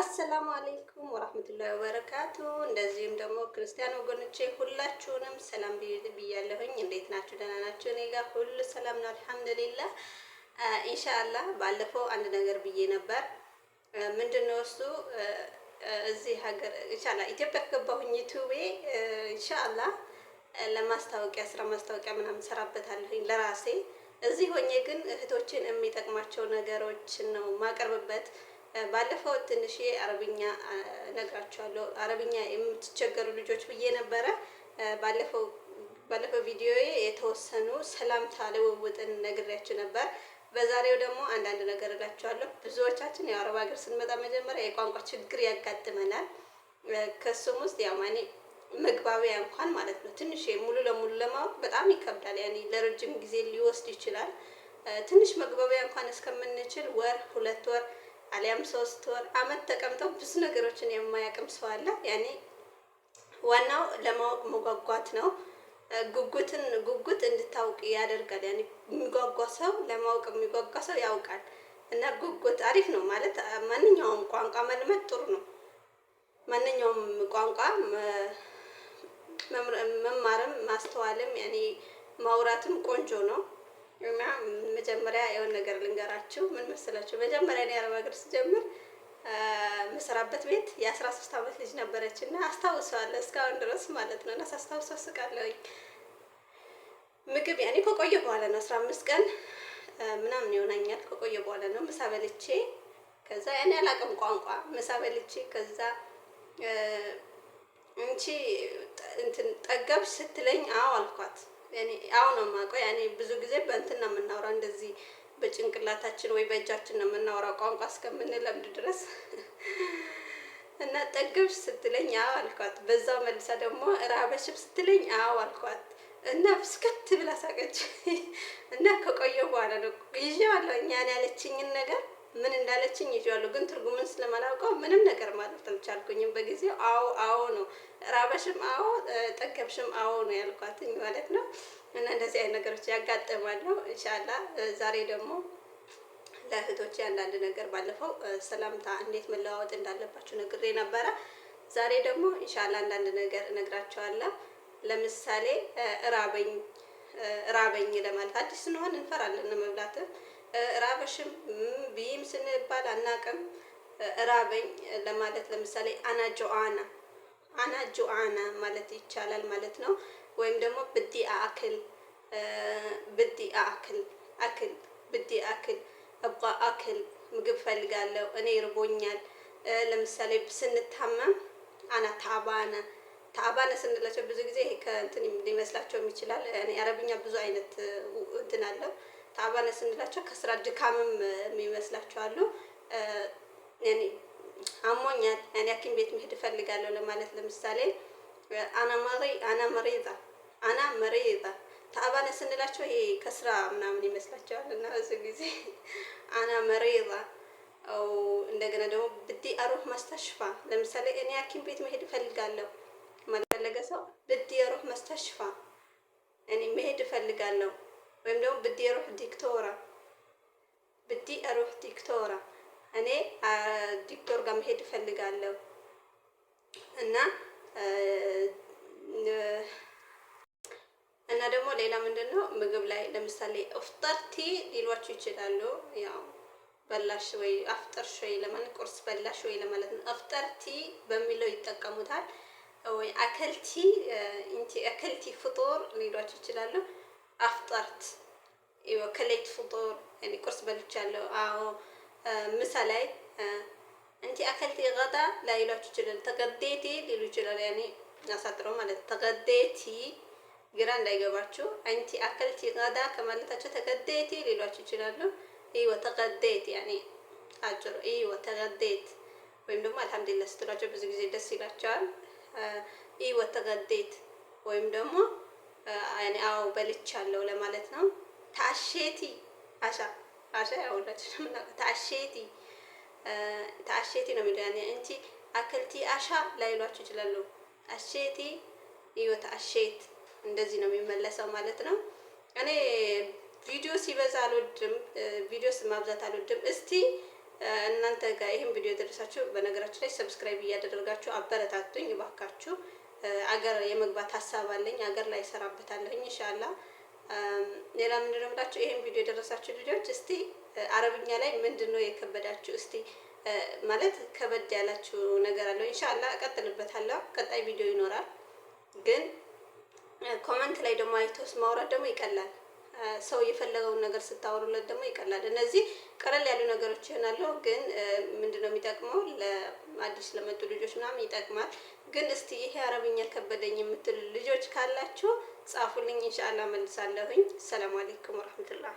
السلام عليكم ورحمة الله وبركاته። እንደዚሁም ደግሞ ክርስቲያን ወገኖቼ ሁላችሁንም ሰላም ብያለሁኝ። እንዴት ናችሁ? ደህና ናችሁ? እኔ ጋር ሁሉ ሰላም ነው الحمد لله። إن شاء الله ባለፈው አንድ ነገር ብዬ ነበር። ምንድነው እሱ? እዚህ ሀገር إن شاء الله ኢትዮጵያ ከገባሁኝ ዩቲዩቤ إن شاء الله ለማስታወቂያ ስራ ማስታወቂያ ምናምን ሰራበታለሁኝ ለራሴ። እዚህ ሆኜ ግን እህቶችን የሚጠቅማቸው ነገሮችን ነው ማቀርብበት። ባለፈው ትንሽ አረብኛ ነግራችኋለሁ። አረብኛ የምትቸገሩ ልጆች ብዬ ነበረ። ባለፈው ቪዲዮዬ የተወሰኑ ሰላምታ ልውውጥን ነግሬያችሁ ነበር። በዛሬው ደግሞ አንዳንድ ነገር እላችኋለሁ። ብዙዎቻችን የአረብ ሀገር ስንመጣ መጀመሪያ የቋንቋ ችግር ያጋጥመናል። ከሱም ውስጥ ያው ማኔ መግባቢያ እንኳን ማለት ነው ትንሽ ሙሉ ለሙሉ ለማወቅ በጣም ይከብዳል። ያኔ ለረጅም ጊዜ ሊወስድ ይችላል። ትንሽ መግባቢያ እንኳን እስከምንችል ወር፣ 2 ወር አሊያም 3 ወር፣ አመት ተቀምጠው ብዙ ነገሮችን የማያውቅም ሰው አለ። ያኔ ዋናው ለማወቅ መጓጓት ነው። ጉጉትን ጉጉት እንድታውቅ ያደርጋል። ያኔ የሚጓጓ ሰው ለማወቅ የሚጓጓ ሰው ያውቃል። እና ጉጉት አሪፍ ነው ማለት ማንኛውም ቋንቋ መልመድ ጥሩ ነው። ማንኛውም ቋንቋ መማርም ማስተዋልም ያኔ ማውራትም ቆንጆ ነው። እና መጀመሪያ የሆነ ነገር ልንገራችሁ። ምን መሰላችሁ? መጀመሪያ እኔ አረብ ሀገር ስጀምር የምሰራበት ቤት የ13 አመት ልጅ ነበረች እና አስታውሰዋለሁ እስካሁን ድረስ ማለት ነው። እና ሳስታውሰው ስቃለሁኝ። ምግብ ያኔ ከቆየ በኋላ ነው፣ 15 ቀን ምናምን ይሆናኛል ከቆየ በኋላ ነው። ምሳ በልቼ ከዛ ያኔ አላውቅም ቋንቋ፣ ምሳ በልቼ ከዛ እንቺ እንትን ጠገብሽ ስትለኝ አዎ አልኳት። ያኔ አዎ ነው የማውቀው። ያኔ ብዙ ጊዜ በእንትን ነው የምናወራው፣ እንደዚህ በጭንቅላታችን ወይ በእጃችን ነው የምናወራው ቋንቋ እስከምንለምድ ድረስ። እና ጠገብሽ ስትለኝ አዎ አልኳት። በዛው መልሳ ደግሞ ራበሽም ስትለኝ አዎ አልኳት። እና ብስከት ብላ ሳቀች። እና ከቆየሁ በኋላ ነው ይዤዋለሁ። እኛን ያለችኝን ነገር ምን እንዳለችኝ ይዤዋለሁ፣ ግን ትርጉምን ስለማላውቀው ምንም ነገር ማለት አልቻልኩኝም። በጊዜው አዎ አዎ ነው፣ ራበሽም አዎ፣ ጠገብሽም አዎ ነው ያልኳትኝ ማለት ነው። እና እንደዚህ አይነት ነገሮች ያጋጥማሉ። إن شاء الله ዛሬ ደግሞ ለእህቶቼ አንዳንድ ነገር ባለፈው ሰላምታ እንዴት መለዋወጥ እንዳለባቸው ነግሬ ነበረ። ዛሬ ደግሞ إن شاء الله አንዳንድ ነገር እነግራቸዋለሁ። ለምሳሌ እራበኝ፣ ራበኝ ለማለት አዲስ ስንሆን እንፈራለን መብላትም፣ ራበሽም ብይም ስንባል አናቅም። እራበኝ ለማለት ለምሳሌ أنا جوعانة، أنا جوعانة ማለት ይቻላል ማለት ነው። ወይም ደግሞ بدي آكل، بدي آكل، أكل، بدي آكل، أبغى آكل፣ ምግብ ፈልጋለሁ፣ እኔ ርቦኛል። ለምሳሌ ስንታመም أنا تعبانة، تعبانة ስንላቸው ብዙ ጊዜ ከእንትን ሊመስላቸውም ይችላል። አረብኛ ብዙ አይነት እንትን አለው። تعبانة ስንላቸው ከስራ ድካምም የሚመስላቸው አሉ። አሞኛል፣ ያኔ ሐኪም ቤት መሄድ እፈልጋለሁ ለማለት ለምሳሌ أنا مريضة، أنا مريضة። تعبانة ስንላቸው ይሄ ከስራ ምናምን ይመስላቸዋል። እና ብዙ ጊዜ أنا مريضة። እንደገና ደግሞ بدي أروح مستشفى፣ ለምሳሌ እኔ ሐኪም ቤት መሄድ እፈልጋለሁ ማለት ፈለገ ሰው بدي أروح مستشفى፣ እኔ መሄድ እፈልጋለሁ። ወይም ደግሞ بدي أروح دكتورة، بدي أروح دكتورة፣ እኔ دكتور ጋር መሄድ እፈልጋለሁ። እና ደግሞ ሌላ ምንድን ነው? ምግብ ላይ ለምሳሌ أفطرتي ሊሏችሁ ይችላሉ። ያው በላሽ ወይ አፍጠርሽ ወይ ለማለት፣ ቁርስ በላሽ ወይ ለማለት ነው። أفطرتي በሚለው ይጠቀሙታል። ወይ أكلتي، إنتي أكلتي فطور ሊሏችሁ ይችላሉ። أفطرت، كليت فطور፣ يعني ቁርስ በልቻለሁ። አዎ። ምሳ ላይ إنتي أكلتي غدا ላይሏችሁ ይችላሉ። تغديتي ሊሉ ይችላሉ። يعني አሳጥረው ማለት تغديتي፣ ግራ እንዳይገባችሁ። إنتي أكلتي غدا ከማለታቸው تغديتي ሊሏችሁ ይችላሉ። أيوه تغديت፣ يعني አጭሩ أيوه تغديت። ወይም ደግሞ الحمد لله ስትሏቸው ብዙ ጊዜ ደስ ይላቸዋል። أيوه تغديت ወይም ደግሞ يعني አዎ በልቻለሁ ለማለት ነው። تعشيتي፣ عشاء، عشاء ያው ሁላችንም تعشيتي، تعشيتي ነው የሚለው። يعني إنتي أكلتي عشاء ላይሏችሁ ይችላሉ። تعشيتي، أيوه تعشيت፣ እንደዚህ ነው የሚመለሰው ማለት ነው። እኔ ቪዲዮ ሲበዛ አልወድም፣ ቪዲዮ ማብዛት አልወድም። እስቲ እናንተ ጋር ይህን ቪዲዮ የደረሳችሁ በነገራችን ላይ subscribe እያደረጋችሁ አበረታቱኝ እባካችሁ። አገር የመግባት ሀሳብ አለኝ። አገር ላይ እሰራበታለሁኝ ኢንሻአላህ። ሌላ ምንድነው የምላችሁ፣ ይህን ቪዲዮ የደረሳችሁ ልጆች እስቲ አረብኛ ላይ ምንድነው የከበዳችሁ? እስቲ ማለት ከበድ ያላችሁ ነገር አለው። ኢንሻአላህ እቀጥልበታለሁ። ቀጣይ ቪዲዮ ይኖራል። ግን comment ላይ ደግሞ አይቶስ ማውራት ደግሞ ይቀላል። ሰው የፈለገውን ነገር ስታወሩለት ደግሞ ይቀላል። እነዚህ ቀለል ያሉ ነገሮች ይሆናሉ። ግን ምንድነው የሚጠቅመው ለአዲስ ለመጡ ልጆች ምናምን ይጠቅማል። ግን እስቲ ይሄ አረብኛ ከበደኝ የምትሉ ልጆች ካላችሁ ጻፉልኝ፣ ኢንሻአላህ መልሳለሁኝ። ሰላም አለይኩም ወረህመቱላህ።